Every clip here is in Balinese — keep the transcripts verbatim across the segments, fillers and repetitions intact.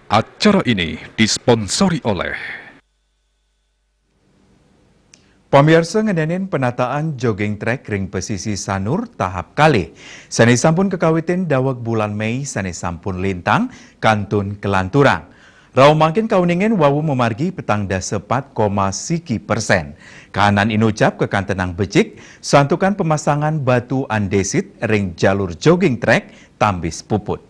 Acara ini disponsori oleh Pamiarsa, ngenenin penataan jogging track ring pesisi Sanur tahap kalih, sane sampun kakawitin daweg bulan Mei sane sampun lintang kantun kalanturang. Rauh mangkin kauningin wau mamargi petang dasa pat koma siki persen. Kahanan inucap kakantenang becik, santukan pemasangan batu andesit ring jalur jogging track tambis puput.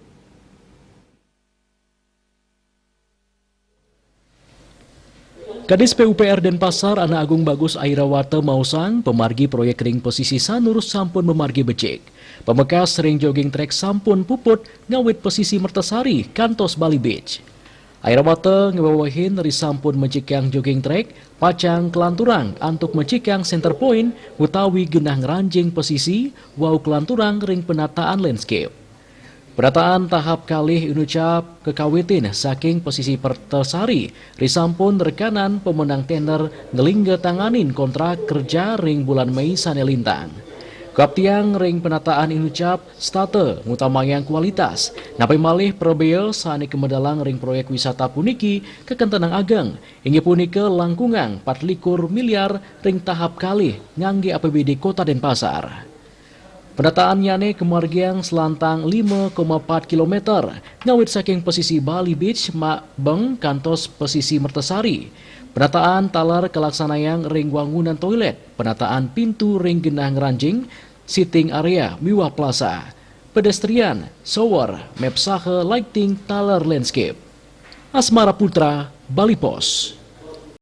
Kadis P U P R Denpasar, Ana Agung Bagus Airawata, maosang pamargi proyek ring pesisi Sanur sampun mamargi becik. Pamekas ring jogging track sampun puput ngawit pesisi Mertasari kantos Bali Beach. Airawata ngawewehin risampun mejikang jogging track pacang kalanturang antuk mejikang center point utawi genah ngranjing pesisi wau kalanturang ring penataan landscape. Penataan tahap kalih inucap kakawitin saking pesisi Mertasari risampun rekanan pemenang tender nglingga tanganin kontrak kerja ring bulan Mei sane lintang. Kaptiang ring penataan inucap setata ngutamayang kualitas, napi malih prabea sane kamedalang ring proyek wisata puniki kakantenang ageng, inggih punika langkungang patlikur miliar ring tahap kalih ngangge A P B D Kota Denpasar. Penataannyane kamargiang selantang lima koma pat kilometer, ngawit saking pesisi Bali Beach, Mabeng, kantos pesisi Mertasari. Penataan taler kalaksanayang ring wangunan toilet, penataan pintu ring genah ngranjing, sitting area miwah plaza, pedestrian, shower, map saha lighting taler landscape. Asmara Putra, Bali Post.